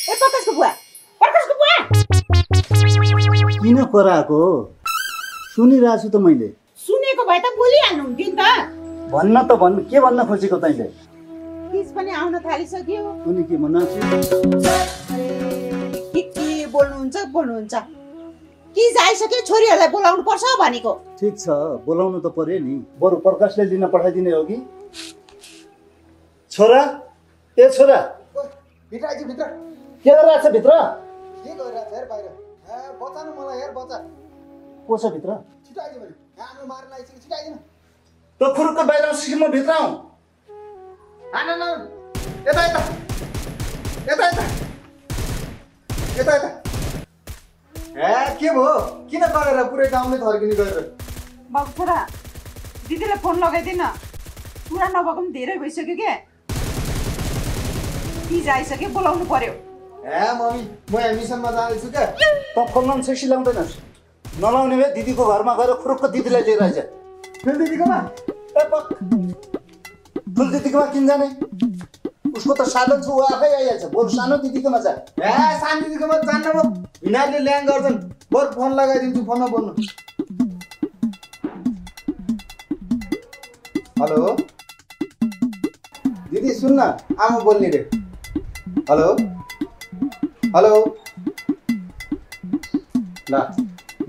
ए प्रकाशको बुवा किन कराएको सुनिरहेछु त मैले। सुनेको भए त बोलिहाल्नु हुन्थ्यो नि त। भन्न त भन्नु के भन्न खोजेको तैँले? किस पनि आउन थालिसक्यो। अनि के भन्न के बोल्नुहुन्छ किस आइसक्यो छोरीहरूलाई बोलाउनु पर्छ भनेको। ठिक छ बोलाउनु त पर्यो नि। बरु प्रकाशले लिन पठाइदिने हो कि? छोरा ए छोरा भित्र आइज भित्र। के गरिरहेछ भित्र? के गरिरहेछ हेर बाहिर। बचाउनु मलाई हेर बचा। को छ भित्र? छिटो आइज भने हाम्रो मार्न आइसक्यो छिटो आइज न। त खुरुक्क बाहिर आउँछ म भित्र आउँ। आन न यता यता यता यता यता यता। के भयो किन गरेर पुरै गाउँमै थर्किने गरेर? बाबु छोरा दिदीलाई फोन लगाइदिन। कुरा नभएको पनि धेरै भइसक्यो के। किज आइसक्यो बोलाउनु पर्यो। मम्मी म यहाँ मिसनमा जाँदैछु क्या। त खोल्न पनि सेक्सी लाउँदैनस्। नलाउने भए दिदीको घरमा गएर खुरुक्क दिदीलाई लिएर आइज। ठुल दिदीकोमा ठुल दिदीकोमा किन जाने? उसको त साधन छ ऊ आफै आइहाल्छ। बरु सानो दिदीकोमा जा। सानो दिदीकोमा जान्न म। यिनीहरूले ल्याङ गर्छन्। बरु फोन लगाइदिन्छु फोनमा बोल्नु। हेलो दिदी सुन्न आमा बोल्ने रे। हेलो हेलो ल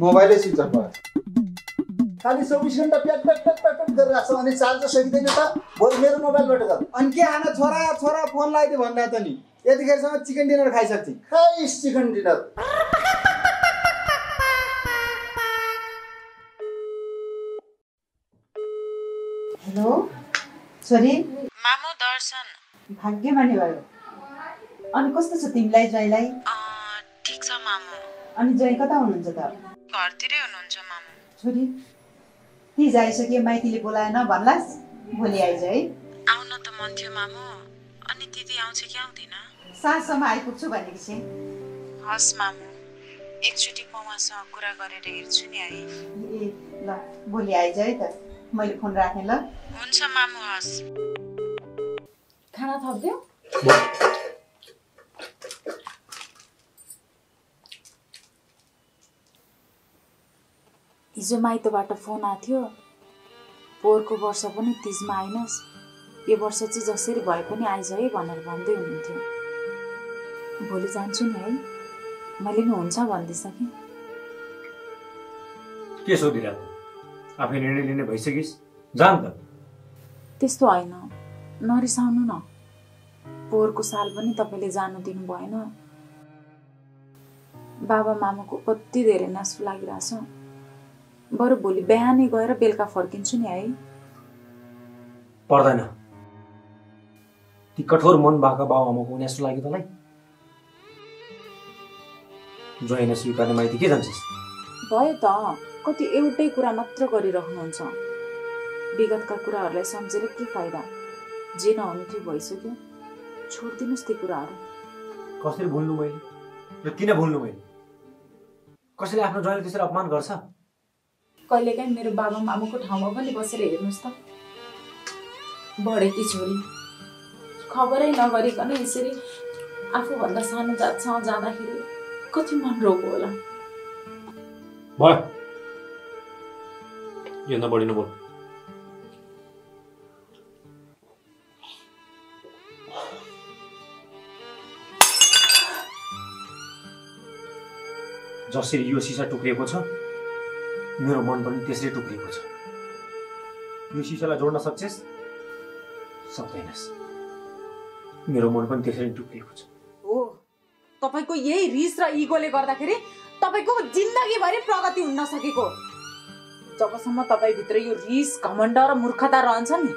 मोबाइलै स्विच अफ भयो। खालि 24 घण्टा प्याक प्याक प्याक प्याक गरिरहेको छ अनि चार्ज सकिँदैन त। बरु मेरो मोबाइलबाट गर। अनि के आना छोरा छोरा फोन लगाइदियो भन्दा त नि यतिखेरसम्म चिकन डिनर खाइसक्छ। खाइस् चिकन डिनर। हेलो छोरी मामु दर्शन भाग्यमानी भयो। अनि कस्तो छ तिमीलाई ज्वाइँलाई? ठिक छ मामु। अनि ज्वाइँ कता हुनुहुन्छ त? घरतिरै हुनुहुन्छ मामु। छोरी तिज आइसक्यो माइतीले बोलाएन भन्लास् भोलि आइज है। आउन त मन थियो मामु। अनि दिदी आउँछ कि आउँदैन? साँझसम्म आइपुग्छु भनेको थिएँ। हस् मामु एकचोटि पमासँग कुरा गरेर हेर्छु नि है। ए ल भोलि आइज है त। मैले फोन राखेँ ल। हुन्छ मामु हस्। खाना थप्दियो? हिजो माइतबाट फोन आएको थियो। पोहोरको वर्ष पनि तिजमा आइनस्। यो वर्ष चाहिँ जसरी भए पनि आइज है भनेर भन्दै हुनुहुन्थ्यो। भोलि जान्छु नि है। मैले नि हुन्छ भन्दैसकेँ। के सोधिरहेको? आफै निर्णय लिने भइसकिस् जान त। त्यस्तो होइन नरिसाउनु न। पोहोरको साल पनि तपाईँले जानु दिनु भएन। बाबा मामाको कति धेरै नासु लागिरहेछ। बरु भोलि बिहानै गएर बेलुका फर्किन्छु नि है। पर्दैन। ती कठोर मन भएको बाबुआमाको उनीहरू लाग्यो तँलाई? ज्वाइँ स्वीकार्ने माइती के जान्छस्? भयो त कति एउटै कुरा मात्र गरिराख्नुहुन्छ। विगतका कुराहरूलाई सम्झेर के फाइदा? जे नहुनु थियो भइसक्यो। छोडिदिनुहोस् ती कुराहरू। कसरी भुल्नु मैले र किन भुल्नु मैले? कसैले आफ्नो ज्वाइँले त्यसरी अपमान गर्छ? कहिलेकाहीँ मेरो बाबा मामुको ठाउँमा पनि बसेर हेर्नुहोस् त। बढेकी छोरी खबरै नगरिकन यसरी आफूभन्दा सानो जातसँग जाँदाखेरि कति मन रोग होला। भयो यो नबढी नबोल। जसरी यो सिसा टुक्रिएको छ मेरो मन पनि त्यसरी टुक्रिएको छ। यो सिसालाई जोड्न सक्छस्? सक्दैनस्। मेरो मन पनि त्यसरी टुक्रिएको छ। ओ तपाईको यही रिस र इगोले गर्दाखेरि तपाईको जिन्दगीभरि प्रगति हुन नसकेको। जबसम्म तपाईभित्र यो रिस घमण्ड र मूर्खता रहन्छ नि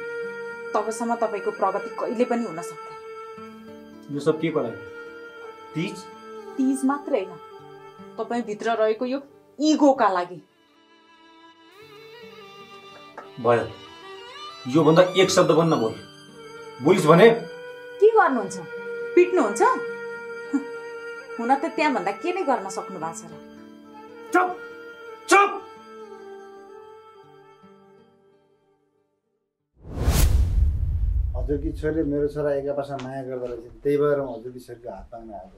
तबसम्म तपाईको प्रगति कहिले पनि हुन सक्दैन। यो सब के को लागि? तीज मात्रै होइन तपाईभित्र रहेको यो इगोका लागि। भयो यो भन्दा एक शब्द पनि नबोल। बोलिस् भने के गर्नुहुन्छ? पिट्नुहुन्छ? हुन त त्यहाँ भन्दा के नै गर्न सक्नु भएको छ र? चुप चुप। हजुरकी छोरीले मेरो छोरा एक आपसमा माया गर्दो रहेछ। त्यही भएर हजुरकी छोरीको हात पाउन आएको।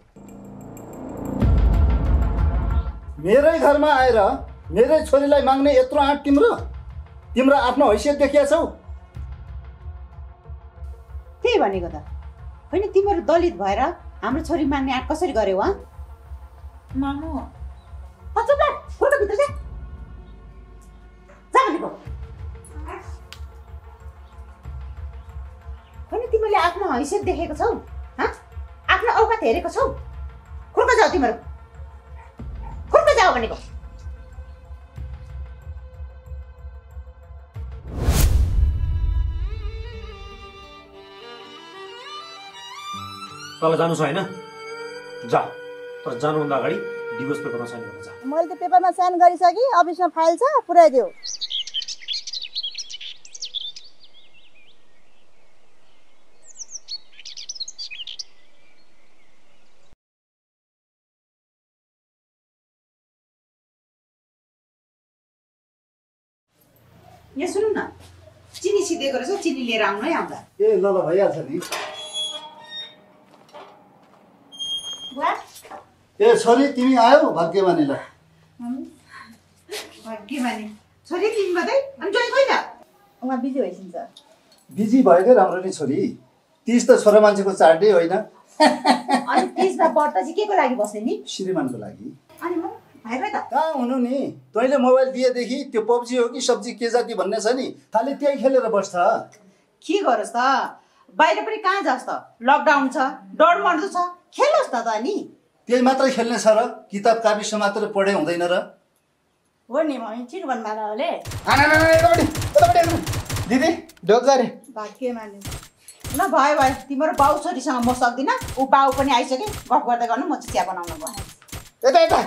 मेरै घरमा आएर मेरै छोरीलाई माग्ने यत्रो आँट तिम्रो आफ्नो हैसियत देखिया छौ? त्यही भनेको त होइन, तिमीहरू दलित भएर हाम्रो छोरी माग्ने आँट कसरी गर्यौ? मामु चुप लाग, फोटो भित्र जा भनेको होइन। तिमीले आफ्नो हैसियत देखेको छौ? आफ्नो औकात हेरेको छौ? खुर्क जाऊ तिमीहरू, खुर्क जाऊ भनेको। तल जानु छ होइन? जा, तर जानुभन्दा अगाडि डिभोर्स पेपरमा साइन गर्न जा। मैले त पेपरमा साइन गरिसकेँ, अफिसमा फाइल छ, पुऱ्याइदेऊ। यहाँ सुन्नु न, चिनी सिधेको रहेछ, चिनी लिएर आउनु है आउँदा। ए ल भइहाल्छ नि। ए छोरी तिमी आयौ भाग्यमानीलाई। भाग्यमानी छोरी तिमी मात्रै? अनि जोइ कोही त? उहाँ बिजी भइसिन्छ। बिजी भएकै राम्रो नि छोरी, 30 त छोरा मान्छेको चाडै होइन। अनि 30 मा व्रत चाहिँ के को लागि बस्ने नि? श्रीमानको लागि। अनि म भाइ भाइ त कहाँ हुनु नि, तैँले मोबाइल दिएदेखि त्यो पब्जी हो कि सब्जी के जाति भन्ने छ नि, खालि त्यही खेलेर बस्छ। के गरोस् त, बाहिर पनि कहाँ जास् त, लकडाउन छ, डर मर्दो छ, खेलोस् त अनि। त्यही मात्रै खेल्ने छ र? किताब कापिसो मात्र पढे हुँदैन र? हो नि मम्मी, ठिक भन्नुभयो होला। दिदी ढोक गरे। भाग्यमानी ल भयो भयो, तिम्रो बाउ छोरीसँग म सक्दिनँ, ऊ बाउ पनि आइसके, गफ गर्दै गर्नु, म चिया बनाउनु भयो। यता यता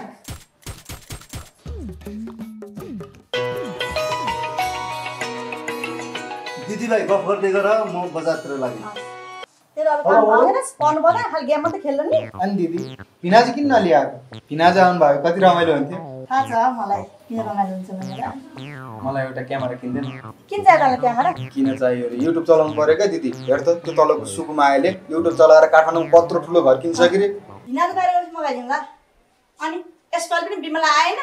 दिदीभाइ गफ गर्दै गर, म बजारतिर लागेँ। तेरो अब काम भएन, पढ्नु पर्दैन, खालि गेम मात्रै खेल्नु नि। अनि दिदी पिना चाहिँ किन नलिआएको? पिना चाहिँ आउनु भयो, कति रमाइलो हुन्थ्यो। थाहा छ मलाई किन रमाइलो हुन्छ भनेर। मलाई एउटा क्यामेरा किनिदिनु। किन चाहियो तँलाई क्यामेरा? किन चाहियो अरे? युट्युब चलाउनु पर्यो क्या दिदी। हेर त त्यो तलको सुकुमा आएले युट्युब चलाएर काठमाडौँमा कत्रो ठुलो घर किन्छ कि रे। हिनाको गाडी मगाइदिउँ ल। अनि यसपालि पनि बिमला आएन?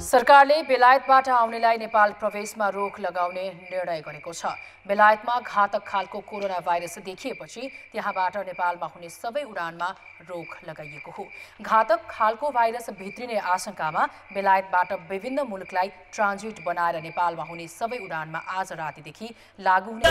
सरकारले बेलायतबाट आउनेलाई नेपाल प्रवेशमा रोक लगाउने निर्णय गरेको छ। बेलायतमा घातक खालको कोरोना भाइरस देखिएपछि त्यहाँबाट नेपालमा हुने सबै उडानमा रोक लगाइएको हो। घातक खालको भाइरस भित्रिने आशंकामा बेलायतबाट विभिन्न मुलुकलाई ट्रान्जिट बनाएर नेपालमा हुने सबै उडानमा आज रातिदेखि लागू हुने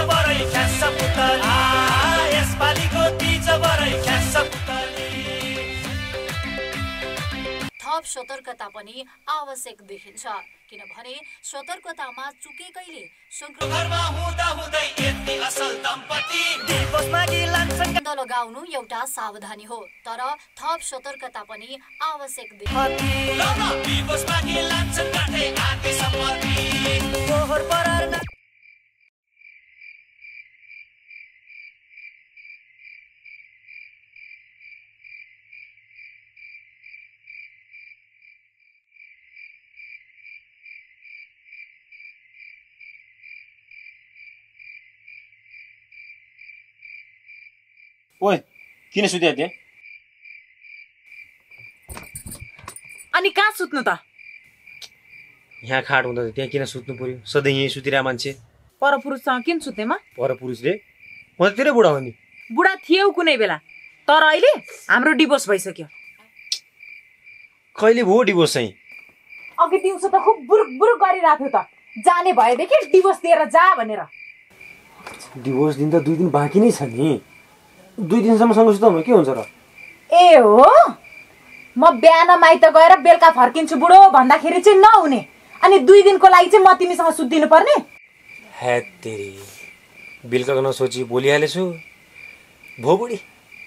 थप सतर्कता पनि आवश्यक देखिन्छ, किनभने सतर्कतामा चुकेकैले संक्रमण लगाउनु एउटा सावधानी हो, तर थप सतर्कता पनि आवश्यक देखिन्छ। ओए किन सुत्या त्यहाँ? अनि कहाँ सुत्नु त? यहाँ खाट हुँदा त त्यहाँ किन सुत्नु पर्यो? सधैँ यहीँ सुतिरहेको मान्छे। परपुरुषसँग किन सुत्नेमा? परपुरुषले म त तेरै बुढा हो नि। बुढा थियौ कुनै बेला, तर अहिले हाम्रो डिभोर्स भइसक्यो। कहिले भयो डिभोर्स चाहिँ? अघि दिउँसो त खुब बुरुक बुरुक गरिरहेको थियो त, जाने भएदेखि डिभोर्स दिएर जा भनेर। डिभोर्स दिन त 2 दिन बाँकी नै छ नि। 2 दिनसम्म सँग सुताउनु के हुन्छ र? ए हो, म बिहान माइत गएर बेलुका फर्किन्छु बुढो भन्दाखेरि चाहिँ नहुने, अनि 2 दिनको लागि चाहिँ म तिमीसँग सुत्दिनु पर्ने? हे तेरी, बेलुकाको नसोची बोलिहालेछु। भो बुढी,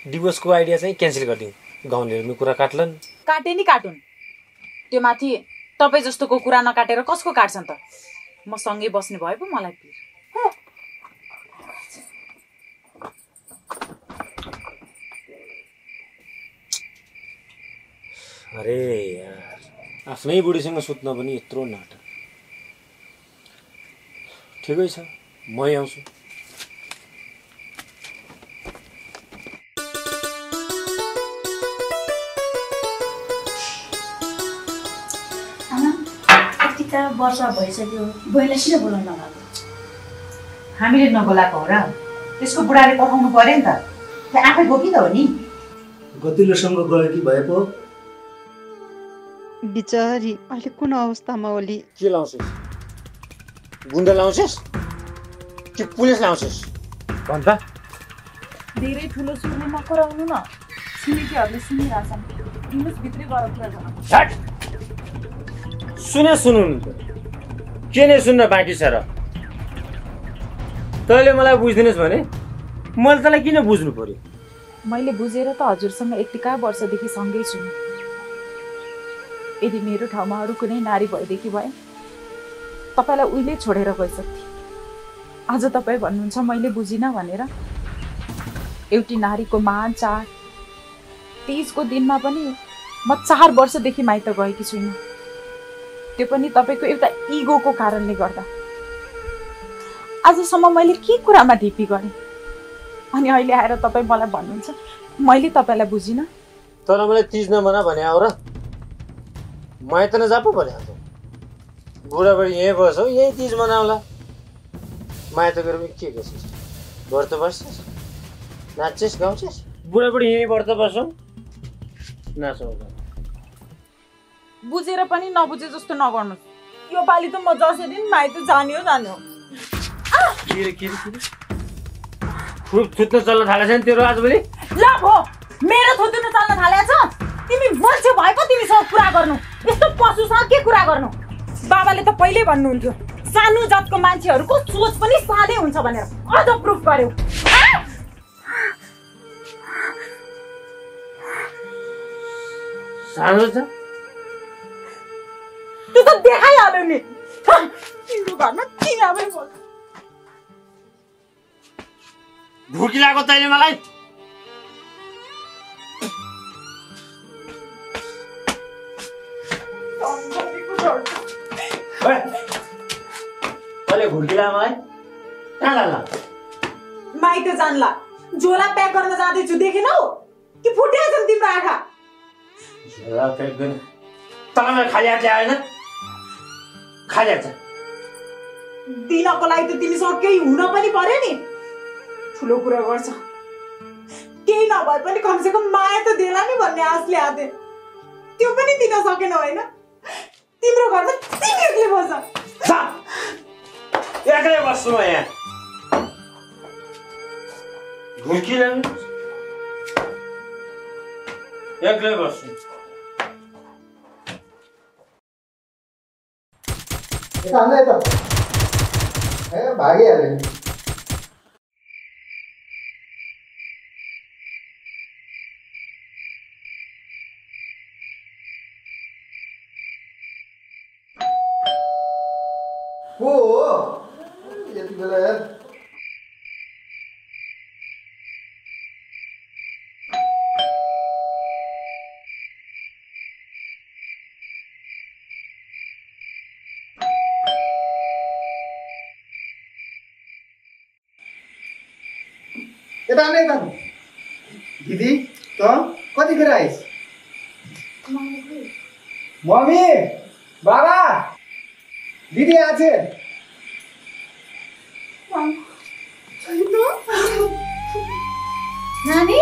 डिभोर्सको आइडिया चाहिँ क्यान्सल गरिदिउँ। गाउँलेहरू कुरा काट्लान्। काटे नि काटुन्, त्यो माथि तपाईँ जस्तोको कुरा नकाटेर कसको काट्छन् त? म सँगै बस्ने भए पो मलाई पिर। अरे यार, आफ्नै बुढीसँग सुत्न पनि यत्रो नाटक। ठिकै छ, मै आउँछु। वर्ष भइसक्यो बहिनीलाई किन बोलाउनु नभएको हामीले नबोलाएको हो र त्यसको बुढाले पठाउनु पर्यो नि त त्यो आफै गयो कि त हो नि गतिलोसँग गयो कि भए पो बिचारी अहिले कुन अवस्थामा होली के लाउँछस् गुन्डा लाउँछस् कि पुलिस लाउँछस् भन्छ धेरै ठुलो सुन्ने नकराउनु न छिमेकीहरूले सुनिरहेछन् दिनुहोस् भित्रै गएर कुरा गर्नु सुन्नु के नै सुन्न बाँकी छ र तैँले मलाई बुझ्दिनस् भने मैले तँलाई किन बुझ्नु पर्यो मैले बुझेर त हजुरसँग यतिका वर्षदेखि सँगै छु यदि मेरो ठाउँमा अरू कुनै नारी भएदेखि भए तपाईँलाई उहिले छोडेर गइसक्थेँ आज तपाईँ भन्नुहुन्छ मैले बुझिनँ भनेर एउटी नारीको महान चाड तीजको दिनमा पनि म 4 वर्षदेखि माइत गएकी छुइनँ त्यो पनि तपाईँको एउटा इगोको कारणले गर्दा आजसम्म मैले के कुरामा ढिपी गरेँ अनि अहिले आएर तपाईँ मलाई भन्नुहुन्छ मैले तपाईँलाई बुझिनँ तर मलाई तिज नमना भने आऊ र माइत नजा पो भने बुढाबुढी यहीँ बसौ यहीँ तिज मनाउला माइत गएर के गर्छस् व्रत बस्छस् नाच्छस् गाउँछस् बुढाबुढी यहीँ व्रत बस्छौ नाचौ बुझेर पनि नबुझे जस्तो नगर्नुहोस् यो पालि त म जसरी माइत जाने हो थुत्न चल्न थालेछ नि तेरो आजभोलि ल भो मेरो थुत्न चल्न थालेछ तिमी मान्छे भएको तिमीसँग कुरा गर्नु यस्तो पशुसँग के कुरा गर्नु बाबाले त पहिल्यै भन्नुहुन्थ्यो सानो जातको मान्छेहरूको सोच पनि सानै हुन्छ भनेर अझ प्रुफ गर्यो सानो छ त्यो त देखाइहाल्यो नि तिम्रो घरमा किन आमै बोल भुकी लाग्यो तैँले मलाई तैँले घुर्किला मलाई कहाँ जान्ला माइत जानला झोला प्याक गर्न जाँदैछु देखेनौ कि फुटेछन् तिम्रो आँखा झोला प्याक गर्ने तँलाई खाली हातले आएन खाली हात दिनको लागि त तिमीसँग केही हुन पनि पर्यो नि ठुलो कुरा गर्छ केही नभए पनि कमसेकम माया त देला नि भन्ने आशले आथे त्यो पनि दिन सकेन होइन तिम्रो घरमा तिमी एक्लै बस्छ एक्लै बस्छु म यहाँ घुर्किला एक्लै बस्छु यता ए भागिहाल्यो नि को हो यति बेला यार यता नै त दिदी त कतिखेर आइस मम्मी बाबा दिदी आछे नानी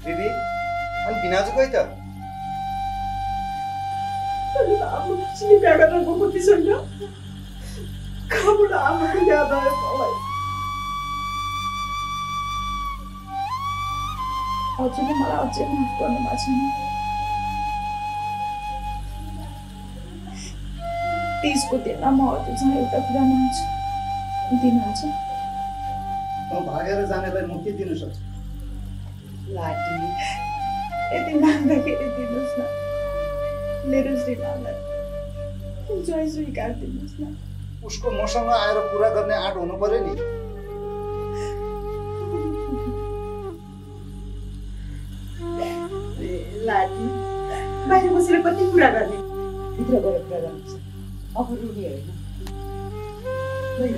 दिदी अनि भिनाजु खोइ त हजुरले मलाई अझै माफ गर्नु भएको छैन तीजको दिनमा म हजुरसँग एउटा कुरा माग्छु दिनुहुन्छ भागेर जानेलाई म के दिन सक्छु लाटी यति माग्दाखेरि दिनुहोस् न मेरो श्रीमानलाई जय स्वीकार दिनुहोस् न उसको मसँग आएर कुरा गर्ने आँट हुनु पर्यो नि लाटी बाहिर बसेर कति कुरा गर्ने भित्र गएर कुरा गर्नुपर्छ अब रुने होइन।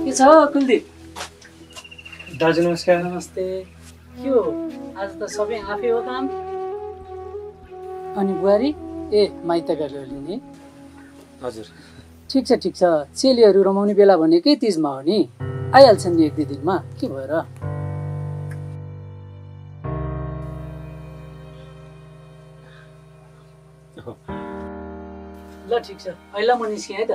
के छ कुलदीप? दाजु नमस्कार। नमस्ते। के हो आज त सबै आफै हो काम? अनि बुहारी ए माइत गएर लिने? हजुर ठिक छ चेलीहरू रमाउने बेला भनेकै तिजमा हो नि, आइहाल्छन् नि 1-2 दिनमा, के भएर? ल ठिक छ, अहिले म निस्केँ है त।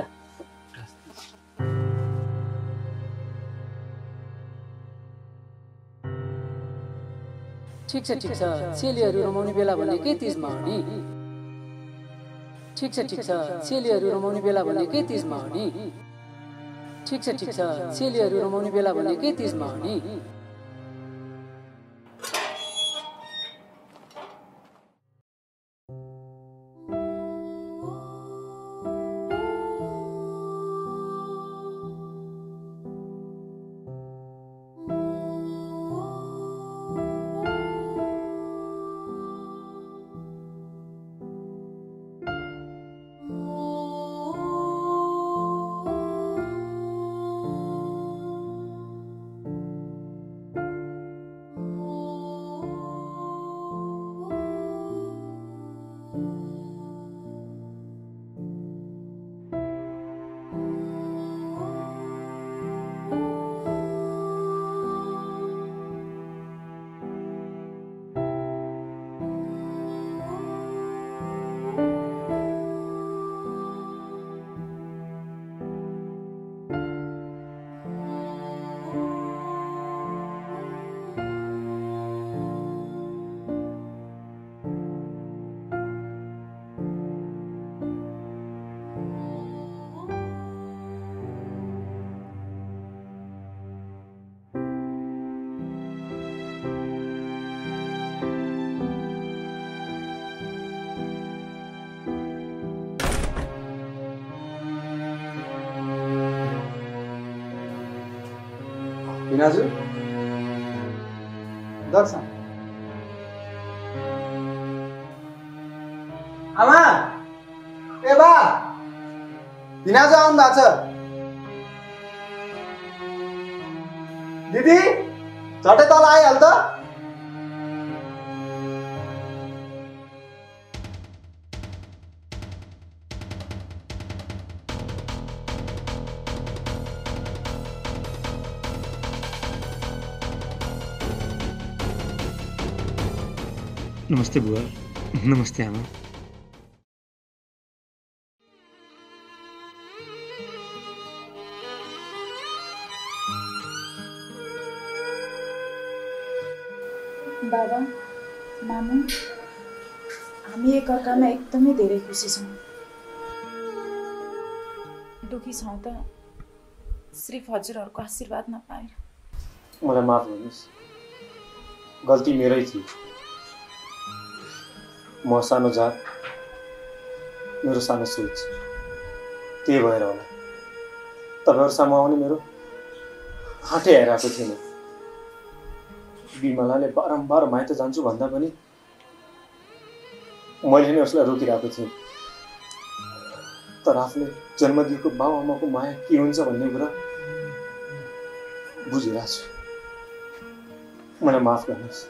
ठिक छ चेलीहरू रमाउने बेला भनेकै तिजमा हो नि। ठिक छ चेलीहरू रमाउने बेला भनेकै तिजमा हो नि। ठिक छ चेलीहरू रमाउने बेला भनेकै तिजमा हो नि। बिनाजु दर्शन आमा ए बा बिनाजु आउनु भएको छ। दिदी झट्टै तल आइहाल त। नमस्ते बुवा। नमस्ते आमा। बाबा मामु हामी एकअर्कामा एकदमै धेरै खुसी छौँ। दुखी छौँ त सिर्फ हजुरहरूको आशीर्वाद नपाएर। मलाई माफ गर्नुहोस्, गल्ती मेरै थियो। म सानो जात, मेरो सानो सोच, त्यही भएर होला तपाईँहरूसम्म आउने मेरो हातै आइरहेको थिएन। बिमलाले बारम्बार माइत जान्छु भन्दा पनि मैले नै उसलाई रोकिरहेको थिएँ। तर आफूले जन्म दिएको बाबुआमाको माया के हुन्छ भन्ने कुरा बुझिरहेको छु। मलाई माफ गर्नुहोस्,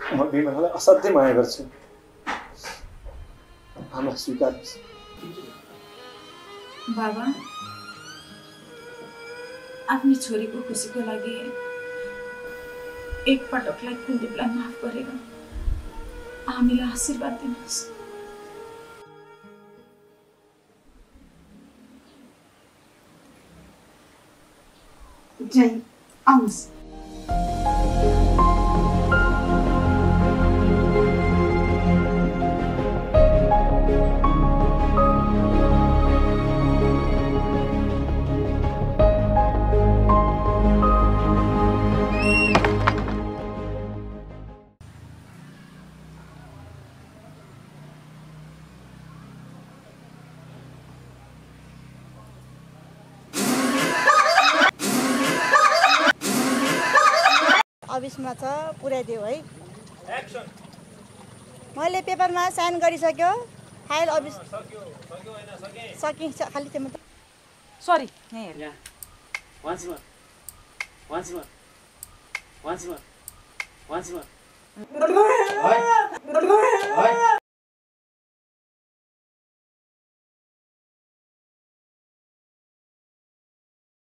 म बिमलालाई असाध्यै माया गर्छु। हामीलाई स्वीकार्नुहोस्। बाबा आफ्नी छोरीको खुसीको लागि एक पटकलाई कुलदीपलाई माफ गरेर हामीलाई आशीर्वाद दिनुहोस्। जय आउनुहोस्। अफिसमा छ पुर्याइदेऊ है मैले पेपरमा साइन गरिसक्यो फाइल अफिस सकिन्छ खालि त्यो मात्र सरी यहाँ हेर once more